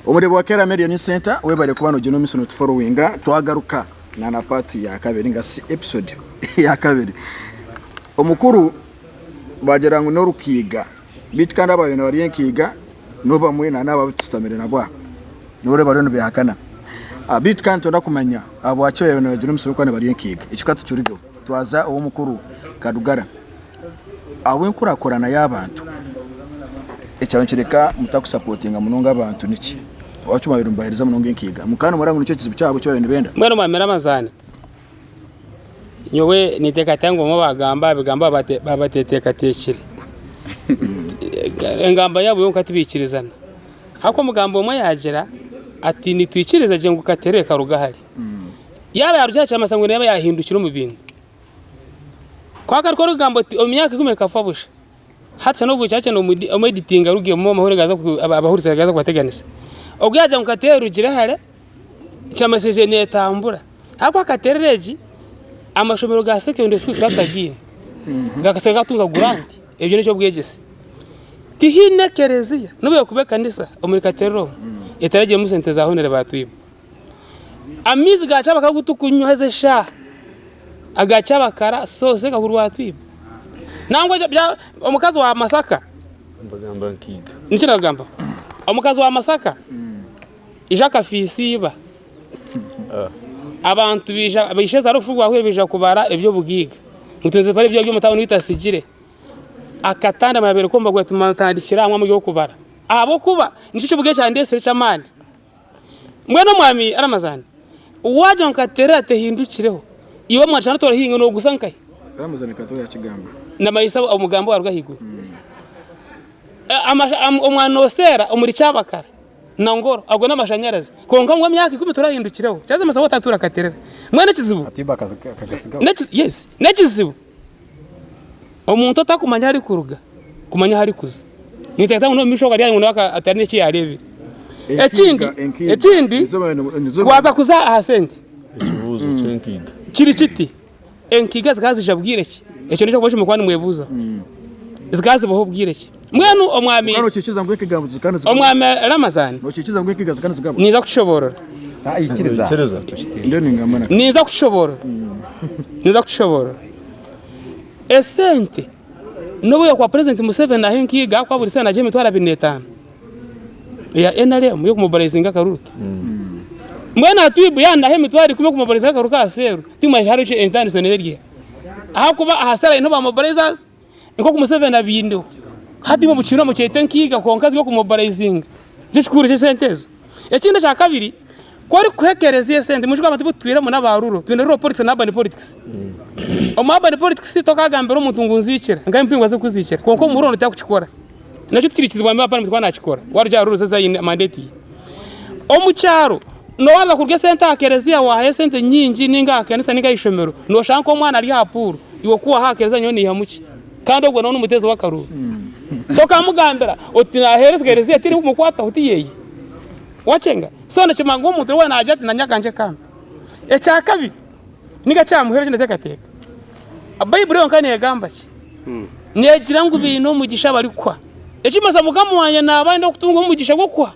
Omureebi wa Kera Media News Center webare kuba nogyenda omu maisho notuforowinga twagaruka na na part yakabiri ninga shi episode yakabiri. Omukuru bagira ngu n'orukiiga beitu kandi ababaire nibarya enkiiga nibo bamwe na n'abo abu tushutamire nabo aha nibo bariyo nibehakana. Beitu kandi nitwenda kumanya ahabwaki babaire nibagira omuze gw'okuba nibarya enkiiga ekyo ka tukirugeho twaza ow'omukuru Kadugara. Ahabw'enkurakurana y'abantu, ekyaba nikyoreka mutakusapotinga munonga abantu niki? Ahabwaki mwabaire nimubaheereza munonga enkiiga? Mukaba nimureba ngu nikyo kizibu kyabo eki babaire nibenda? Mbwenu mwamira amazaani, nyowe ninteekateeka ngu obumwe baagamba ebigambo baaba bateeteekateekire. Engamba yaabo yonka tibaikirizana. Ahabw'okuba omugambi omwe yaagira ati nitwikiriza gye ngu Katerere karuga hare. Yaaba yaarugire aha kyamasa ngu naaba yaahindukire omu bintu. Kwonka ariko orikugamba oti omu myaka ikumi ekafa busha. Hati n'ogu kyakye omu editinga arugemu amahurire gaaza abahurikiza gaaza kubateganisa. Ogu yaagira ngu Katerere erugire hare, kiramanyiise neetambura. Ahabw'okuba Katerere egi, amashomero ga secondary school tukaba tutagaine. Gakasiga gaatunga grant, ebyo n'eky'obwegyese. Tihaine ekereziya n'obu yaakuba ekanisa omuri Katerere omu, etaragiremu sente za Honore Batwiba. Amaizi ga Kyabakara agu turikunywa haza eshaaha, aga Kyabakara source ekahurwa Atwiba. Nangwa omukazi wa Masaka, nikyo ndikugambaho, omukazi wa Masaka ija akafiisa iba, abantu baija baishezaara orufu rwahweire baija kubara eby'obugaiga ngu twenzire kubara ebi omutauni waitu atsigire, akatanda yabaire komba ati mutandikire aha mwanya gw'okubara ahabw'okuba nikyo ky'obugaiga ekyandetsire eky'amaani. Mbwenu omwami Ramazani, waagira ngu Katerere tehindukireho, iwe omwana shana torahinga noguza nkahi? Ramazani Kato yakigamba. Namanyisa omugambo gwaruga ahaiguru. Omwana noseera omuri Kyabakara na Ngoro ago namashanyarazi kwonka ngu emyaka ikumi torahindukireho kyazimasa waaba otatuura Katerere. Mbwenu ekizibu, yes, nekizibu. Omuntu otakumanya ahu arikuruga kumanya ahu arikuza. Ninteekateeka ngu n'omu maisho ari ngu nawe atari n'eki yaareebire. Ekindi, ekindi twaza kuza aha sente kiri kiti, enkiga zikaba ziija bwire ki? Ekyo nikyo kuba mukuba nimwebuuzaho. Zikaba zibaho bwire ki? Mbwenu omwami omwami Ramazani ninza kukishoboorora. Ninza kukishoboorora. Ninza kukishoboorora. Esente n'obu yaakuba Purezidenti Museveni naaha enkiga ahakuba buri saaha naagiha emitwaro 25 eya NRM y'okumobaraizinga akaruru ke. Mbwenu Atwibu yaaba naaha emitwaro ikumi y'okumobaraizinga akaruru ke aha seeru, timwahika hariho entaaniso neeba eri eha? Ahakuba aha seeru aineho ba mobilizers nk'oku Museveni abaineho. Hati imwe mukiine mukyete enkiga kwonka ziri okumobaraizinga nikyo kikuru ky'esente ezo. Ekindi ekyakabiri, ku orikuha ekereziya esente, mwijuke abantu abu tutwiremu n'aba rural, twine rural politics na urban politics. Omu urban politics tokagambira omuntu ngu nziikira, nka empingo zirikuziikira, kwonka omu rural noteekwa kukikora. Nakyo tikiri kizibu wamanya parliament kuba nakikora, warugira aha rural zo aine mandate ye. Omu kyaro, nowaza kuruga esente aha kereziya wahayo esente nyingi ninga aha kanisa ninga aha ishomero, noshanga nk'omwana ari aha pool, iwe ku waha aha kereziya nyowe naihamu ki? Kandi ogwo nawe n'omuteezi w'akaruru. Tokamugambira oti naheereza kereziya terikumukwataho ti yeye. Wakyenga? So nikimanya ngu omuntu weena naagira ati nanye akangye kampe. Ekyakabiri ninga ekya muheru eki ndateekateeka, Baiburi yonka neegamba ki? Neegira ngu baine omugisha abarikuha. Ekirikumanyisa Mukama wangye naaba ayenda kutunga omugisha gw'okuha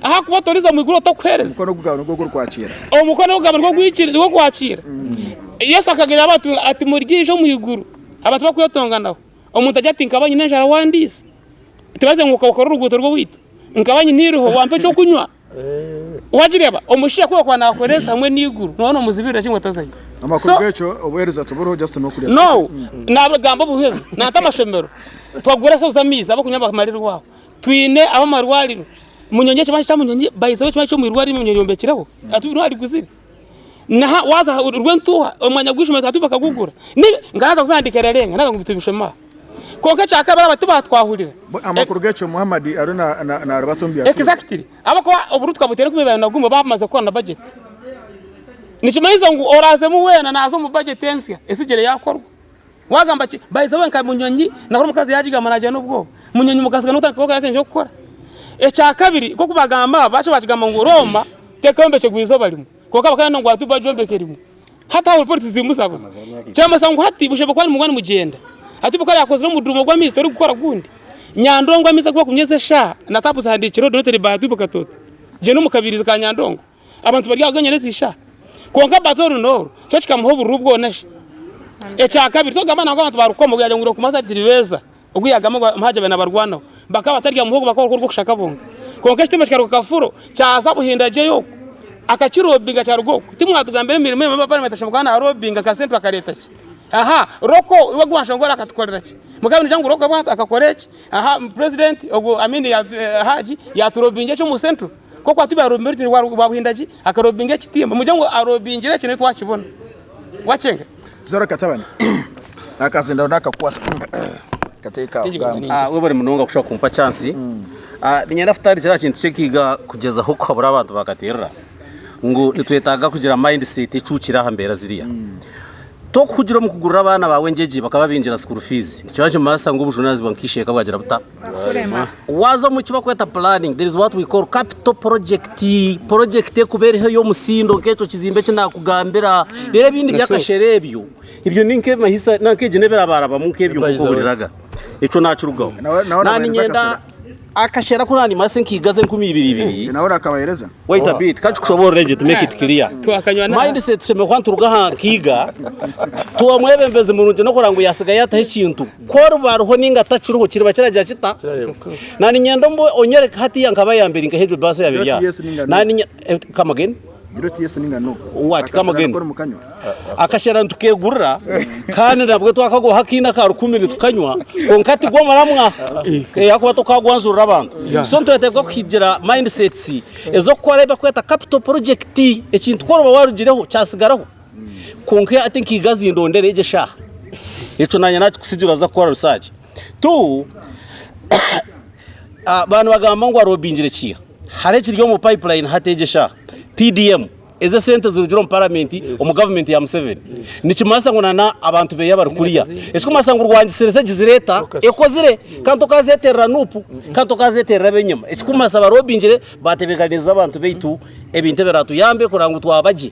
ahakuba toriza omu iguru otakuheereza. Omukono ogugaba nigwo gurikwakiira. Omukono ogugaba nigwo gurikwakiira. Yesu akagira abantu ati muryaija omu iguru abantu bakwetonganaho. Omuntu agira ati nkaba nyine enjara wandiisa. Tibaze ngu okakora oruguuto rw'owaitu. Nkaba nyine eiriho wampa eky'okunywa. Wagireeba? Omushaija ku yakuba naakoresa hamwe n'eiguru nooba noomuzibirira ki ngu atazayo? Amakuru g'ekyo obuheereza tiburiho just n'okurya. No, naagamba obuheereza. Nanta amashomero twagura eshaho z'amaizi ab'okunywa bamarirwe aho. Twine ab'amarwariro. Munyonyi ekibanja kya Munyonyi bahizeho ekibanja ky'omu irwariro Munyonyi yombekireho hati ariguzire. Naha waaza aha Rwentuuha omwanya gw'eishomero hati bakagugura. Nkaza kubihandiika erarenga naaba ngu tubishome aha. Kwonka ekyakabiri aba tibaatwahurira. Amakuru g'ekyo Muhammad ariyo naarubata omu bya Exactly. Ahabw'okuba oburo tukabuteera 2021 baamaze kukora na budget. Nikimanyisa ngu oraazemu weena naaza omu budget ensya etsigire yaakorwa. Waagamba ki? By the way nka Munyonyi nahurira omukazi yaagigamba naagira n'obwoba. Munyonyi mukasiga n'otandika kukora eki orikukora. Ekyakabiri nk'oku bagamba bakyo bakigamba ngu Rooma tekombekirwe eizooba rimwe. Kwonka bakaba ngu hati bagyombeka rimwe. Hati aho politics zirimuzabuza. Kyamanyisa ngu hati bushemereire kuba nimuba nimugyenda. Hati obu yakozire omuduumo gw'amaizi torikukora gundi. Nyandongo amaizi agu barikunywa ezi eshaaha na taapu zihandiikireho donated by Atubu Katooto. Gyenda omu Kabirizi ka Nyandongo, abantu bari aho ganyana ezi shaaha. Kwonka bato oru n'oru, kyo kikamuha obururu bwona shi. Ekyakabiri, togamba nangwa abantu ba Rukomo ogu yaagira ngu Rukomo tiri beeza, ogu yaagamba ngu Muhaji abaire naabarwanaho, bakaba batarya muhogo bakaba barikukora ogw'okushaka bonka. Kwonka ekitimba kikaruga Kafuro kyaza Buhindagyeyo okwo, akakirobinga kyaruga okwo. Timwatugambira emirimo emwe parliament ashemereire kuba naarobinga nka Central akareeta ki? Aha, Roko iwe ogu wanshongora akatukorera ki? Mukaba nimugira ngu Roko akakora eki? Aha president ogwo I mean Haji yaturobinga eki omu central nkoku atuba yarobingire Rwabuhindagi akarobinga ekitimba mugire ngu arobingire eki naitwe twakibona wakyenga. Zora katabani akazindaro nakakwasa kateeka aho gamba. Webare munonga kushuba kumpa chance. Niinyenda kutandikira aha kintu ky'ekiiga kugyezaho kuhabura abantu bakaterera ngu nitwetaaga kugira mindset ecuukire aha mbeera ziriya. Tokuhugira omu kugurira abaana baawe engyegye bakababingira school fees nikiba nikimanyisa ngu obujunanizibwa nka isheeka bwagira buta? Waaza omu ki barikweta planning there is what we call capital project, project ekuba eriho ey'omusindo nk'ekyo kizimbe eki naakugambira reero ebindi by'akashere ebyo, ebyo ni nk'ebimahisa nanka egi n'ebirabarabamu nk'ebyo nk'oku ohuriraga ekyo naakirugaho. Nawe Naanye nabahereza niinyenda akasera. akashera aku naanimanyisa nkiigaza enkumi ibiri ibiri. Nawe orakabahereza? Wait a bit, kankikushoboorore gye to make it clear. Twakanywa na. Mindset tushemereire kuba nituruga aha nkiiga, tuba omwebembezi murungi n'okureba ngu yasiga yataho ekintu, ku oriba ariho ninga atakiriho kiriba kiragira kita? Na niinyenda ombe onyereke hatiiya nkaba yambere nkaha egyo baasi eyaba eri aha. Yes ninga no. Na niinye come again? Gira oti yes ninga no. What? Come Akasera again? nako nimukanywa? Akashera nitukegurira kandi nabwo twakaguha akaina aka rukumi nitukanywa kwonka tigwo muramwa ahakuba tokagwanzurira abantu. So nitweteekwa kuhigira mindsets ez'okukora ebi barikweta capital project ekintu ku oriba warugireho kyasigaraho kwonka hati nkiiga zindondere egi eshaaha ekyo nanye nakikusigira oraza kukora research. Two, abantu bagamba ngu arobingire kiiha hariho ekiri omu pipeline hati egi eshaaha PDM. Ezi esente zirugire omu paramenti omu gavumenti ya Museveni nikimanyisa ngu nana abantu beye abari kuriya. Ekikumanyisa ngu rwangisirize egizire eta ekozire kandi tokazeterera Nup kandi tokazeterera abenyima. Ekikumanyisa barobingire batebekaniriza abantu beitu ebintu ebiratuyambe kureba ngu twaba gye.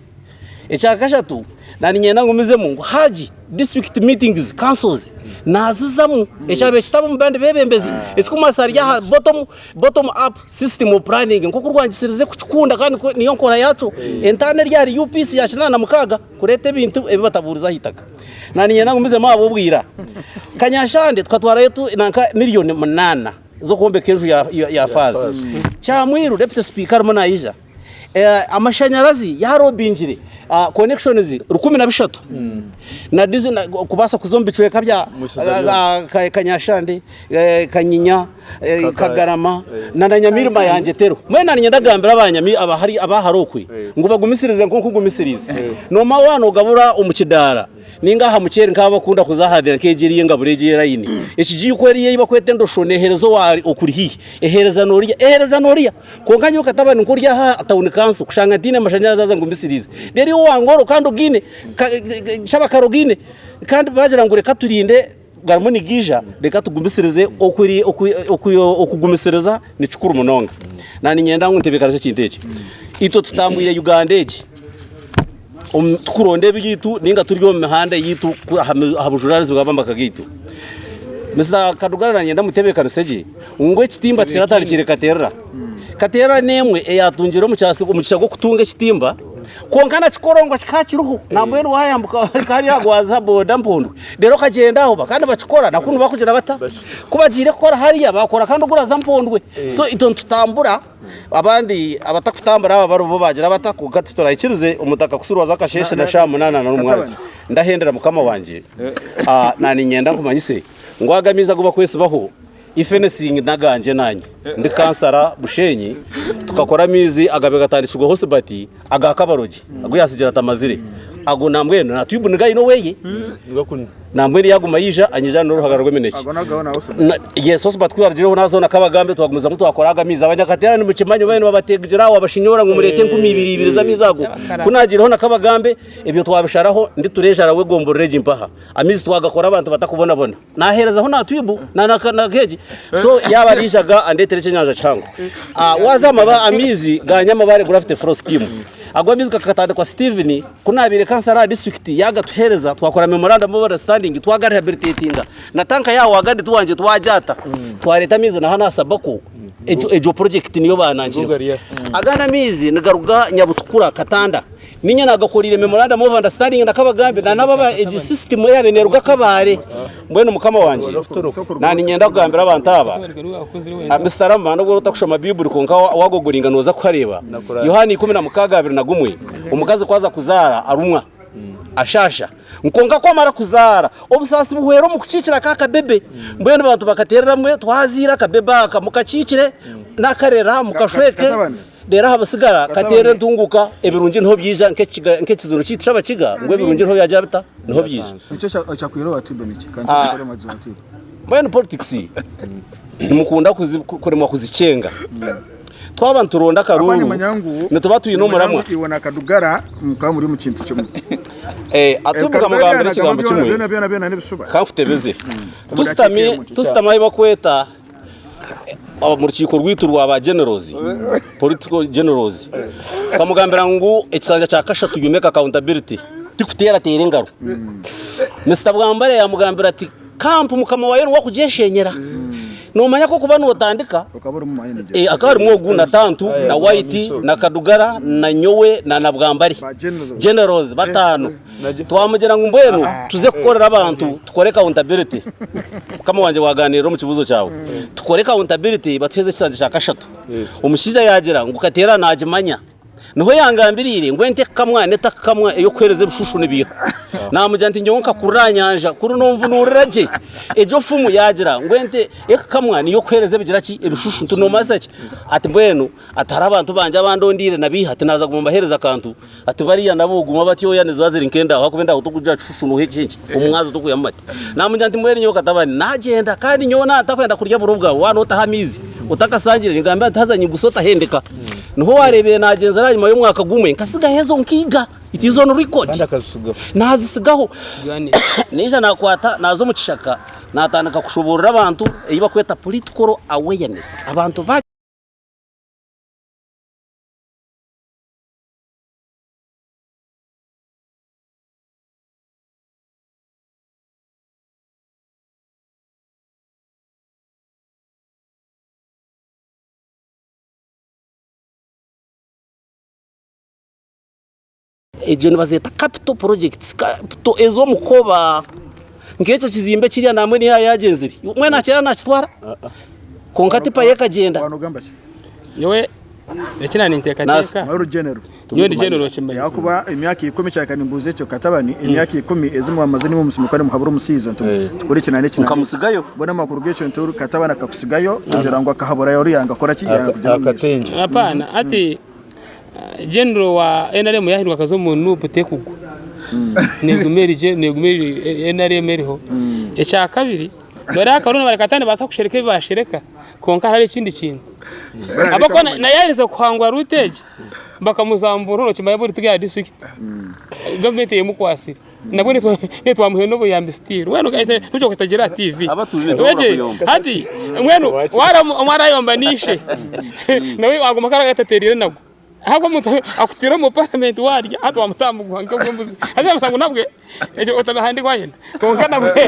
Ekyakashatu naninyenda ngumizemu ngu Hajji District meetings, councils nazizamu ekyabaire kitaba omu bandi bebembezi ekikumanyisa ari aha bottom bottom up system of planning nkoku rwangisirize kukikunda kandi niyo nkora yakyo entaana eri ahari UPC ya 86 kureta ebintu ebi bataburize aha itaka. Naninyenda ngumizemu ahabw'obwira Kanyashande tukatwarayo nanka miriyoni munaana z'okwombeka enju ya faaza. Kyamwiru Deputy Speaker arimu naija. Amashanyarazi yarobingire connections 13 na diesel kubaasa kuza omu bicweka bya Kanyashande, Kanyinya, Kagarama na Nyamirima yangye teriho. Mbwenu naanye ndagambira abahari okwe ngu bagumisirize nk'oku ngumisiriize. Noomanya waaba noogabura omu kidaara Ninga aha muceeri nk'aba abakunda kuza aha nk'egi eri engabura egi ey'erayini. Ekigiiko eriyo ei bakweta endosho neehereza owa okuri haihi, eheereza n'oriya, eheereza n'oriya. Kwonka nyowe katabani nk'ori aha tawuni kanso kushanga ntaine mashanyarazi haza ngumisiriize. Reero iwe owa Ngoro kandi ogaine, Shabakare ogaine, kandi baagira ngu reka turinde garimu nigaija, reka tugumisirize okugumisiriza ni kikuru munonga. Naanye niinyenda ngu ntebeekanise ekintu eki. Itwe tutambwire Uganda egi. Tukuronda ebyaitu ninga turi omu mihanda yaitu aha bujunaanizibwa bw'amaka gaitu. Mister Kadugara nanyenda mutebeekanise gye ngu ekitimba tikiratandikire Katerera. Katerera n'emwe eyatungire omugisha gw'okutunga ekitimba kwonka na Kikorongo kikaba kiriho nambwenu wayambuka hariya waza boda Mpondwe reero okagyenda aho kandi bakikora na kunu bakugira bata? Ku bagiire kukora hariya bakora kandi oguraza Mpondwe so itwe nitutambura. Abandi abatakutambura aba baribo baagira bata? Kwonka titurahikirize omutaka kusurwaza akasheeshe na shaaha munaana n'orumwazyo. Ndahendera mukama wangye, na niinyenda nkumanyise ngu aga amaizi agu bakwesibaho ifenesingi n'agangye naanye. Ndi kansara Bushenyi, tukakora amaizi agabaire gatandikirweho Sibati aga Kabarogi agu yaatsigira atamazire. Ago nambwenu natwibu nigo aine oweye. Nambwenu yaaguma yaija anyija n'oruhagara rw'eminekye. Ago n'agaho na Osbert. Yes, Osbert ku yarugireho naazaho na Kabagambe twagumizamu twakora ago amaizi. Abanyakateera nimukimanya babaire nibabateegyera aho babashinyora ngu mureete enkumi ibiri ibiri z'amaizi ago. Ku naagiireho na Kabagambe ebyo twabisharaho ndi turejara w'egomborora egi mpaha. Amaizi twagakora abantu batakubonabona. Naaheerezaho na twibu na na keegi. So yaaba ariijaga andeetere ekyenyanja kihango. Waaza aha amaizi ga Nyamabaare Gravity Flow Scheme. Ago amaizi gakatandikwa Steven ku nabaire kansara aha disiturikiti yagatuhereza twakora memorandum of understanding twaga rehabilitatinga na tanka ya Wagadi tuwangye twagyata twareta amaizi na hanu aha Sabako egyo project niyo banangireho. Agandi amaizi nigaruga Nyabutukura Katanda Niinye naagakoreire memorandum of understanding na Kabagambe na n'abo egi system eyaabaire neeruga Kabale. Mbwenu mukama wangye, naaniinyenda kugambira abantu aba, Mister Rama n'obu oraba otakushoma Baiburi kwonka waagogoringa nooza kuhareeba, Yohaana 16:21, omukazi ku aza kuzaara arumwa, ashaasha, kwonka ku amara kuzaara, obusaasi buhwera omu kukiikira ka akabebe. Mbwenu abantu bakateerera hamwe, twazaire akabebe aka, mukakiikire n'akarera, mukashweke. Reero aha busigara kateera entunguka, ebirungi niho byaija nk'ekizinu kyaitu ky'abakiga ngu ebirungi niho byagira bita? Niho byaija. Mbwenu politics nimukunda kuremwa kuzikyenga. Twaba nituronda akaruuru nituba twine omuramwa. Atubu nkamugambira ekigambo kimwe, kankutebeze. Tusitami ahu bakweta. Omu rukiiko rwaitu rwa ba generals, political generals, twamugambira ngu ekisanja kya kashatu you make accountability, tikuteerateera engaro. Mister Bwambale yamugambira ati camp mukama waayo niwe akugyeshenyera. Noomanya ku orikuba nootandika, akaba arimu ogu na Tantu na White na Kadugara na nyowe na Bwambale, generals bataano. Twamugira ngu mbwenu tuze kukorera abantu tukore accountability. Mukama wangye waganiirira omu kibuuzo kyawe. Tukore accountability batuheeze ekisanja kya kashatu. Omushaija yaagira ngu Kateera naagimanya. Niho yangambiriire ngu ente ekukamwa n'etakukamwa ey'okuheereza ebishushu nibiiha. Naamugira nti nyowe nkakurira aha nyanja kuri nonvunuurira gye egyo fumu yaagira ngu ente ekukamwa niyo okuheereza ebigira ki ebishushu nti noomanyisa ki? Ati mbwenu ati hariho abantu bangye abandondiire nabiiha ati naaza kuguma mbaheereze akantu. Ati bariya nabo guma bati oya niziba ziri nk'endaaho ahakuba endaaho tokugira kishushu nooha eki eki omumwazi tokwihamu mate. Naamugira nti mbwenu nyowe katabani naagyenda kandi nyowe naaba ntakwenda kurya buro bwawe waaba nootaho amaizi otakasangire ningambira nti haza nyigusa otahendeka. Niho waareebire naagyenzire ahanyima y'omwaka gumwe nkasigaho ezo nkiiga it is on record naazisigaho. Naija naakwata naaza omu kishaka naatandika kushoboorora abantu ei bakweta political awareness abantu ba. Egyo nibazeeta capital projects, capital ez'omukoba nk'ekyo kizimbe kiriya nambwenu yaaba yaagyenzire mbwenu akira naakitwara? Kwonka tipa yo ekagyenda. Nyowe eki naninteekateeka Maru General. nyowe ndi general okimanyi. Ahakuba emyaka ikumi kyareka nimbuuza ekyo katabani emyaka ikumi ezi mwamaze nimwe omusimo kandi muhabura omushaija nti tukore eki na n'eki na n'eki. Nkamusigayo. Mbwenu amakuru g'ekyo nti katabani akakusigayo kugira ngu akahabura oriya ngu akore ki yanga kugyenda omu maisho. Akatengye. Hapana hati General wa NRM yahinduka akaza omu NUP tekugwa neguma eri neguma eri NRM eriho. Ekyakabiri bariya akaruru nibareka nibabaasa kushereka ebi bashereka kwonka hariho ekindi kintu ahabw'okuba naye yaherize kuhangura route egi bakamuzambuura nokimanya buri tiga ya disiturikiti gavumenti eyemukwasire nabwo nitwamuhaire n'obuyambi still mbwenu nikyo kutagira aha TV hati mbwenu omwe arayomba n'ishe nawe aguma akatatereire nagwo. Ahabwa omuntu akutiire omu paramenti warya hati wamutambugwa nk'embuzi haza oshanga nabwe ekyo otabihandiika wayenda kwonka nabwe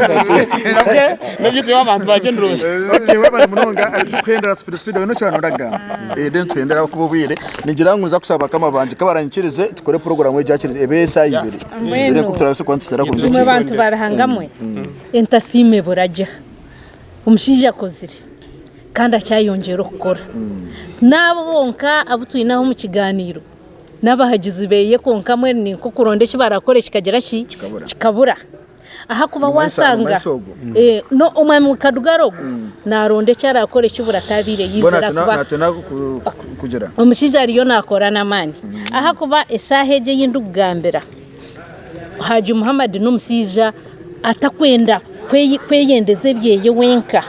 nabwe nabyo turi abantu ba generous. Okay webale munonga tukuhendera speed speed oyine eki oragamba then tuhendere ahakuba obwire ningira ngu nza kusaba bakama bangye kabaranyikirize tukore program egi hakiri ebe esaaha ibiri Mbwenu nkoku turabaase kuba nituteera kurungi imwe bantu ba Ruhanga mwe entasiima ebura gye omushaija akozire. Kandi akyayongyera okukora. N'abo bonka abu twine aha omu kigaaniiro n'abahagizi beye kwonka mbwenu ni nk'okuronda eki barakore kikagira ki? Kikabura. Ahakuba waashanga omwami Kadugara ogwo naaronda eki arakore kibura ataabaire yaizire ahakuba omushaija ariyo naakora n'amaani. Ahakuba eshaaha egi ei ndikugambira Haji Muhammad n'omushaija atakwenda kweyendeza ebyeye wenka.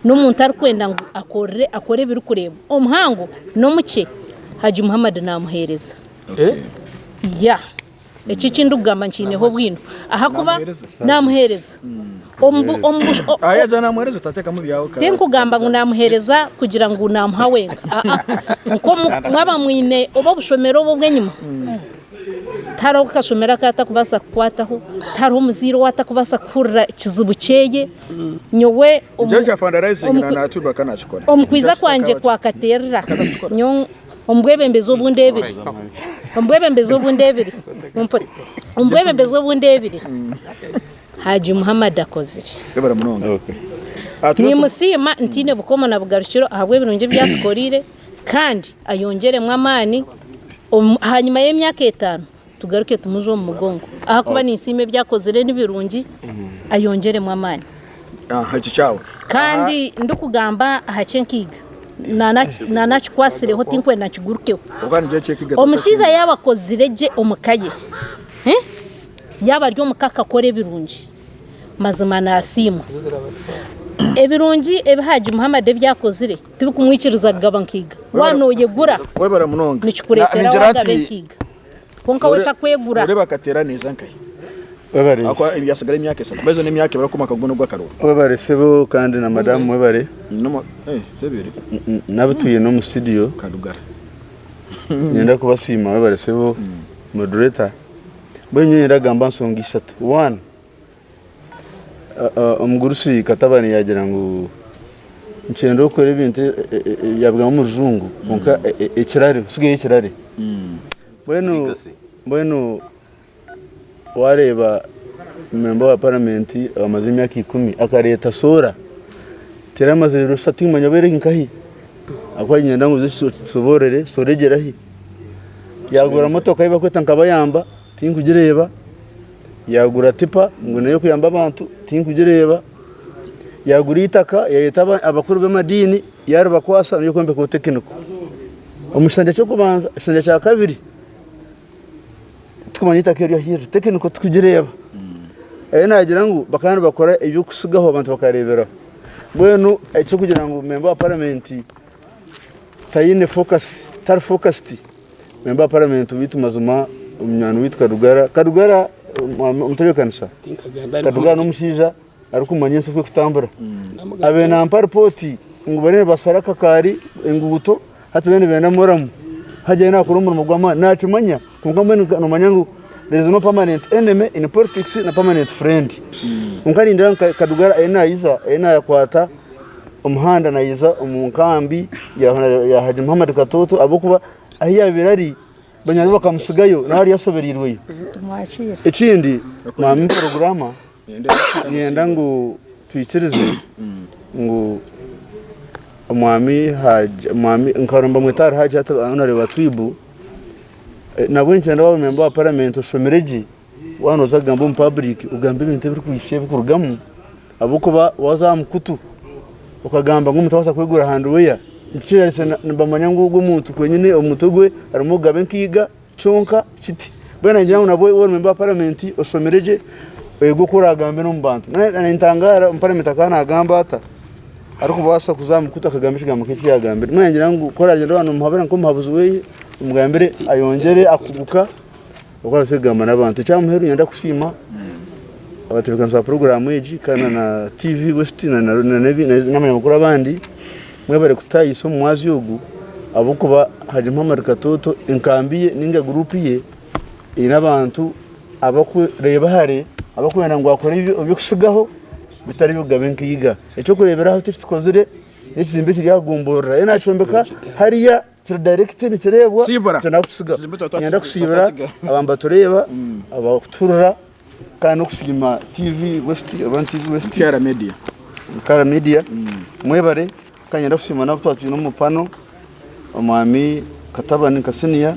N'omuntu arikwenda ngu akorere akore ebirikureebwa omuhango n'omukye Haji Muhammad namuheereza. Yeah. Eki eki ndikugamba nkiineho obwino ahakuba naamuheereza. Tinkugamba ngu naamuheereza kugira ngu naamuha wenka, aa, mwaba mwine oba obushomero obu obw'enyima, tihariho kashomero aku atakubaasa kukwataho, tihariho muzaire ou atakubaasa kuhurira ekizibu kyeye. Nyowe omu kwiza kwangye kwa Katerera, nyowe omu bwebembezi obu ndeebire, omu bwebembezi obu ndeebire, omu bwebembezi obu ndeebire, Haji Muhammad akozire. Webare munonga. Nimusiima ntaine bukomo na bugarukiro ahabw'ebirungi ebi atukoreire kandi ayongyeremu amaani ahanyima y'emyaka etaano tugaruke tumuze omu mugongo ahakuba ninsiima ebi akozire nibirungi ayongyeremu amaani. Kandi ndikugamba aha ky'enkiga nanakikwatsireho tinkwenda nkigurukeho. Omushaija yaaba akozire gye omu ka ye, Yaaba ari omuka akakora ebirungi, mazima nasiimwa. Ebirungi ebi Haji Muhammad ebi akozire tibikumwikiriza kugaba nkaiga. Waaba noyegura Webare munonga. nikikureetera Ningira wagaba nti enkaiga. Kwonka we takwegura. Noreeba akateera neeza nkahi? Webare. Ahakuba ebyasigara emyaka esatu. Baize n'emyaka ebiri akumaka gwo n'ogw'akaruru. Webare sebo kandi na madamu webare. Nomu eh tebiri. N'abu twine omu studio. Kadugara. Niinyenda kubasiima webare sebo moderator. Mbwenu nyowe ndagamba nsonga ishatu. One, omugurusi Katabani yaagira ngu nikyenda okore ebintu yaabigamba omu rujungu kwonka ekirare osigeyo ekirare. Mbwenu mbwenu waareeba memba wa paramenti amazire emyaka ikumi akareeta soora, teramaze ebiro bishatu timanya oba eri nkahi ahabw'okuba niinyenda ngu oze otusoboorore soora egyera hi. Yagura motoka ei barikweta nka bayamba tinkugireeba, yagura tipa ngu neyokuyamba abantu tinkugireeba, yagura eitaka yayeta abakuru b'amadiini yaribakwasa neryokwembekaho tekiniko. Omu kishanja ky'okubanza, ekishanja kya kabiri tikumanya eitaka eryo ahu riri, tekiniko tikugireeba. Reero nagira ngu bakaba nibakora eby'okutsigaho abantu bakareeberaho. Mbwenu eky'okugira ngu memba wa paramenti Taine focus, tari focused. Member wa parliament waitu mazima omunywani waitu Kadugara, Kadugara omutebekanisa, Kadugara n'omushaija arikumanya ensi oku ekutambura. Abaire nampa report ngu bariyo nibasara akakaari enguuto hati bariyo nibenda muramu. Hajji ariyo nakora omurimo gw'amaani nakimanya kwonka mbwenu nomanya ngu there is no permanent enemy in politics na permanent friend. Kwonka nindeeba nka Kadugara ariyo naija ariyo nakwata omuhanda naija omu nkambi ya Haji Muhammad Katooto ahabw'okuba ahu yaabaire ari banywani be bakamutsigayo nawe ariyo ashobereirweyo. Ekindi mwami Mpologorama niinyenda ngu twikirize ngu omwami Haji omwami nkaba nibamweta ahari Haji hati Honourable Twibu nabwo niinyenda waaba memba wa paramenti oshomire gye waaba nooza kugamba omu public ogambe ebintu ebirikuhitsya ebirikurugamu. Ahabw'okuba waaza aha mukutu okagamba ngu omuntu abaasa kwegura handiweya, nikikirareetera nibamanya ngu ogwo omuntu kwenyine omu mutwe gwe harimu okugaba enkaiga kyonka kiti. Mbwenu ningira ngu nabwo waaba ori memba wa paramenti oshomire gye, oyege oku oraagambe n'omu bantu. Nintangaara omu paramenti akaba naagamba ata arikubaasa kuza aha mukutu akagamba ekigambo nk'eki yaagambire. Mbwenu ningira ngu ku oragyenda waaba noomuhabura nk'omuhabuzi we, omugambire ayongyere akuguka. Oku arabaase kugamba n'abantu. Eky'aha muheru niinyenda kusiima abatebeekanisa ba puroguraamu egi kandi na TV West n'abanyamakuru abandi mwebare kututaayisa omu mwazyo ogu ahabw'okuba Haji Muhammad Katooto enkambi ye nainga guruupu ye eine abantu abarikureeba hare abarikwenda ngu akore eby'okutsigaho bitari eby'okugaba enkaiga. Eky'okureeberaho eki tukozire n'ekizimbe ekiri aha Gomborora reero naakyombeka hariya. Kiri direct nikireebwa Siibura. kyenda kusiga Kizimbe twatwa- nyenda kusiibura twatwakiga. abantu batureeba abakutuhurira kandi n'okusiima TV West oba ni TV West Kara Media. Kara Media mwebare kandi nyenda kusiima n'abu twaba twine omu pano omwami Katabani nka senior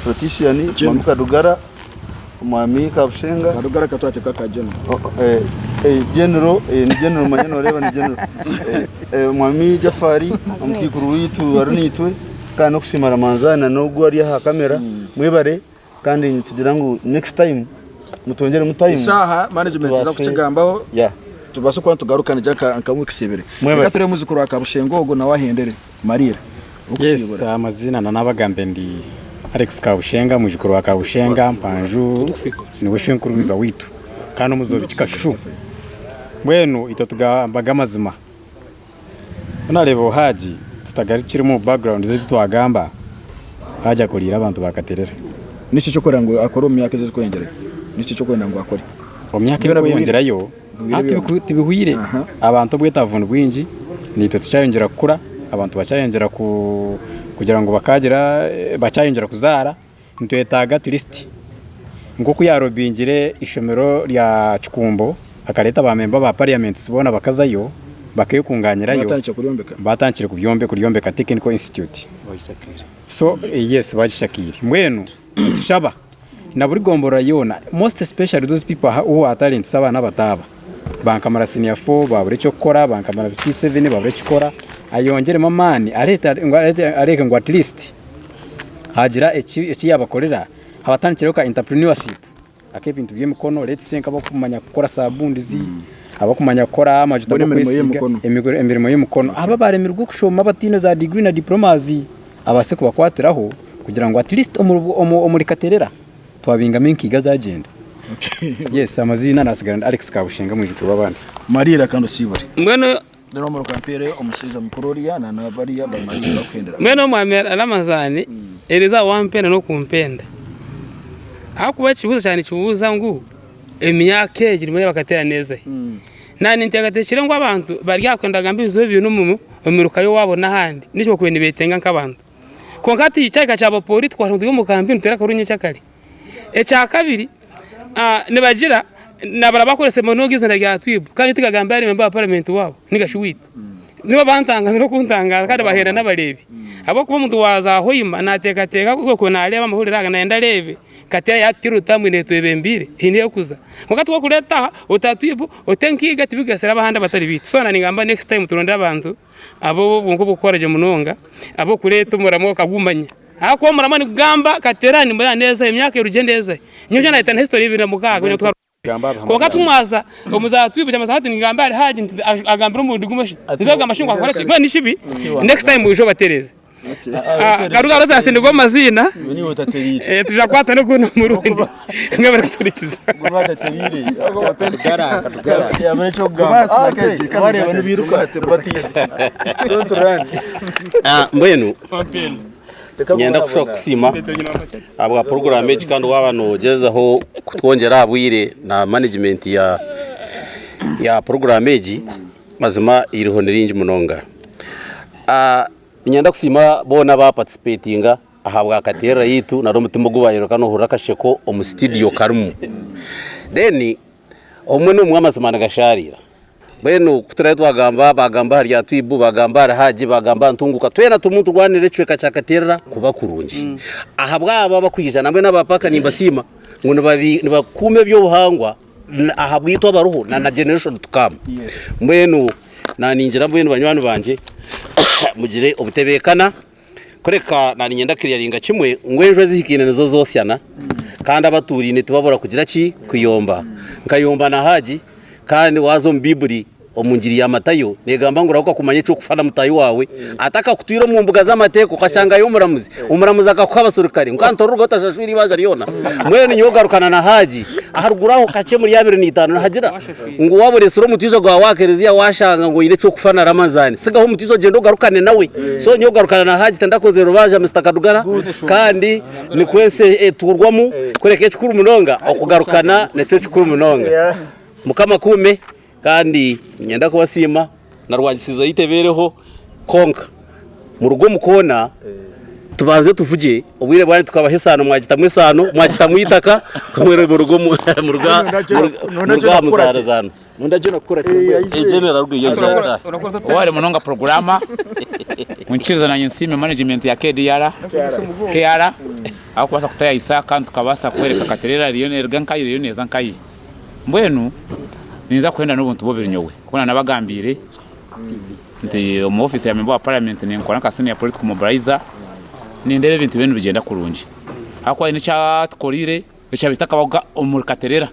politician omwami Kadugara Omwami Kabushenga. Kadugara katwateka ka general. General, ni general manya noreeba ni general. Omwami Jafari omukaikuru waitu ari naitwe kandi n'okusiima Ramanzana n'ogu ari aha kamera mwebare kandi nitugira ngu next time mutwongyeremu time. Esaaha management eza kukigambaho tubaase kuba nitugaruka nigye nka weeks ibiri. Reka turebe muzukuru wa Kabushenga ogwo nawe ahendere. Mariira. Yes, amazina nanabagambe ndi. Alex Kabushenga mwijukuru wa Kabushenga Mpanju niwe shenkuruwiza waitu kandi omuzoobi kikashushu. Mbwenu itwe tugambaga amazima. Ku nareeba Haji tutagarukire omu background z'ebi twagamba, Haji akoriire abantu ba Katerera. Niki eky'okwenda ngu akore omu myaka ezi erikweyongyerayo? Niki eky'okwenda ngu akore? Omu myaka erikweyongyerayo, hati tibihwire. Abantu obwetaavu ni bwingi, naitwe tukyayongyera kukura, abantu bakyayongyera kugira ngu bakagira, bakyayongyera kuzaara, nitwetaaga at least nk'oku yaarobingire eishomero rya Kikumbo akareeta ba memba ba parliament boona bakazayo bakeekungaanirayo, baatandikire kuryombeka Technical Institute. So yes bagishakiire. Mbwenu nitushaba na buri gomborora yoona most especially those people who are talents abaana abato aba bankamara senior four babura ekyokukora bankamara P7 babura ekikora ayongyeremu amaani areete areeke ngu at least hagira eki yabakorera abatandikireho ka entrepreneurship ak'ebintu by'emikono let's say nk'abakumanya kukora sabuuni abakumanya kukora amajuta g'okwesiiga emirimo y'emikono abo abaremirwe kushoma abataine za diguri na diplomas abaase kubakwatiraho kugira ngu at least omuri Katerera twabingamu enkiga zagyenda. Yes amaziina nasigara ndi Alex Kabushenga mwijukuru w'abandi. Mariira kandi osiibure. Reero omuruka mpeere omushaija mukuru oriya na na bariya bamariire bakuhendera. Mbwenu omwami Ramazani eriizooba wampenda n'okumpenda ahabw'okuba ekibuuzo kyangye nikibuuza ngu emyaka egi nimureba bakateera neeza hi? Naanye ninteekateekire ngu abantu bari aha kwenda kugamba ebizibu ebi baine omu miruka y'owaabo n'ahandi n'eki bakubaire nibeetenga nk'abantu. Kwonka hati kyahika kyaba political twashanga turi omu kampeyini nituteera akaruuru nyekyakare. Ekyakabiri nibagira nabara bakoresa munonga eizina rya Twibu kandi tigagamba ari memba wa paramenti waabo ninga shi waitu. Nibo bantangaza n'okuntangaza kandi bahenda n'abareebi ahabw'okuba omuntu waaza Hoima naateekateeka ku naareeba amahurire aga nayenda areebe Kateera yaatutira orutambwe neetwebembeire haine ahu erikuza. Kwonka twakureeta aha ota Twibu ote nkiga tibikugasira abahandi abatari baitu. So ningamba next time turonde abantu ab'obwonko oburikukora gye munonga ab'okureeta omuramo okagumanya. Ahakuba omuramo nigugamba Kateera nimureba neeza emyaka erugye neeza. Nyowe nahika na history 2006 kwonka tumwaza omuzaara twibukye amazima hati ningamba ahari Haji nti agambire omurundi gumwe shi ninza kugamba shi ngu akakora ki mbwenu ni kibi next time oije obatereeze. Garuga Rosas nigo maziina tuja kukwata n'ogundi omurundi nga barikuturikiza. Mbwenu Niinyenda kushuba kukusiima ahabwa puroguraamu egi kandi waaba noogyezaho kutwongyera aha bwire na manegimenti ya puroguraamu egi, mazima eiriho ni ringi munonga. Niinyenda kusiima boona abaapatisipeetinga ahabwa kateerera yaitu nari omutima ogu baayoreka noohurira akasheko omu situdiyo karimu. Then obumwe n'obumwe amazima nigashaariira. Mbwenu ku turaabe twagamba, baagamba ahari Atwibu, baagamba ahari Haji, baagamba aha Ntunguka, twena turimu niturwanirira ekicweka kya Katerera kuba kurungi. Ahabw'abo abakwija nambwenu aba paaka nimbasiima ngu nibakuuma eby'obuhangwa ahabwaitu abariho na na generation to come. Mbwenu naaningira mbwenu banywani bangye mugire obutebeekana. Kureka naaniinyenda kukiriyaringa kimwe ngu enju ezihikaine nizo zoosyana kandi abatuuraine tibabura kugira ki? Kuyomba. Nkayomba na Haji kandi waaza omu Baiburi omu ngiri ya Matayo neegamba ngu rahuka kumanya eky'okufa na mutaahi waawe atakakutwire omu mbuga z'amateeka okashangayo omuramuzi, omuramuzi akakuha abaserukare ngu kandi torurugaho otashashwire eibanja ryona. Mbwenu nyowe garukana na Haji aharuguru aho kakye omuri 25 nihagira Ngu waaba oreetsire omutwijo gwawe aha kereziya waashanga ngu oine eky'okufa na Ramazani, tsigaho omutwijo ogyende ogarukane nawe. So nyowe kugarukana na Hajji tindakozire rubanja Mister Kadugara kandi nikwo ensi etuurwamu kureka ekikuru munonga okugarukana nikyo kikuru munonga. Mukama akuume kandi niinyenda kubasiima na rwangisiza yaitu ebeereho kwonka muruge omu koona tubanze tuvugye obwire bwanyu tukabaha esaano mwagitamu esaano mwagitamu eitaka muruge omu muruge aha muzaarazaano. Oware munonga purogurama munyikirize nanye nsiime management ya KDR, KR ahabw'okubaasa kutayayisa kandi tukabaasa kworeka Katerera eriyo neruga nkahi eriyo neeza nkahi. Mbwenu ninza kuhenda n'obuntu bubiri nyowe ku nanabagambiire Nti omu ofiisi ya memba wa paramenti ninkora nka senior political mobilizer, nindeeba ebintu biriyo nibigyenda kurungi ahakuba haine eki atukoreire ekyabaire kitakabahoga omuri Katerera.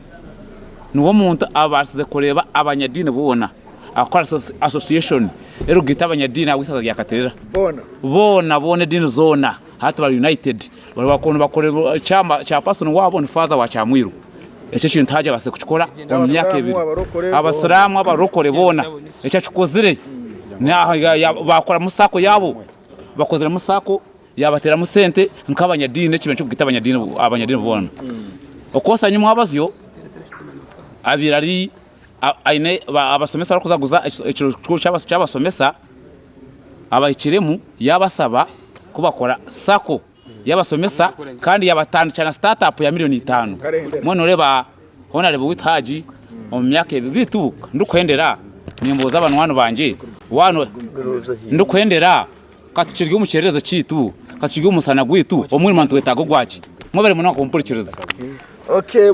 Niwe omuntu abaasize kureeba abanyadiini boona akakora association erikugaita abanyadiini ahabw'eishaza rya Katerera. Boona boona ediini zoona. Hati bari united bari nibakora chairman chairperson waabo ni faaza wa Kyamwiru. Ekyo ekintu Haji abaasize kukikora omu myaka ebiri. Abasiraamu, abarokore boona ekyo akikozire. Baakoramu sacco yaabo, bakoziremu sacco yaabateeramu sente nk'abanyadiini ekibiina ky'okugaita abanyadiini boona. Okwosa nyimwabazyo abaire ari aine abasomesa barikuzaguza ekiro kikuru ky'abasomesa abahikiremu yaabasaba ku bakora sacco y'abasomesa kandi yabatandikira na start up ya miriyoni itano. Mbwenu noreeba Honarebo waitu Haji omu myaka ebi beitu ndikuhendera nimbuuza banywani bangye waaba ndikuhendera ka tukirye omu kyererezi kyaitu, ka tukirye omu musana gwaitu, omwirima nitwetaaga ogwaki? Mwebare munonga kumpurikiriza. Okay,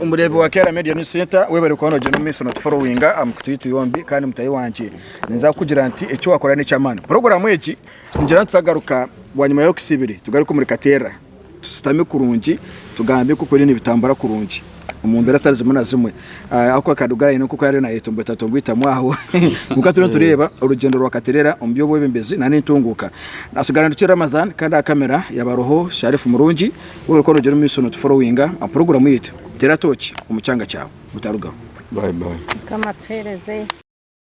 omureebi wa Kera Media News Center webare kuba nogyenda omu maisho notuforowinga aha mikutu yaitu yombi kandi mutahi wangye ninza kukugira nti eki wakora n'eky'amaani. Puroguraamu egi ningira nti tutagaruka bwanyima y'okisi ibiri tugaruke omuri Katerra tushutame kurungi tugambe nk'oku ebintu nibitambura kurungi omu mbeera zitari zimwe na zimwe. Ahabw'okuba Kadugayo aine nk'oku ariyo nayetomboitatomboitamu aho kwonka turiyo nitureeba orugyendo rwa Katerera omu by'obwebembezi n'entunguuka. Nasigara ndi Ramadhan kandi aha kamera yaba hariho Sharif Murungi. Waaba orikuba noogyenda omu maisho nootuforowinga aha puroguraamu yaitu, teera tooki omu kyanga kyawe, otarugaho. Bye bye. Mukama atuhereze.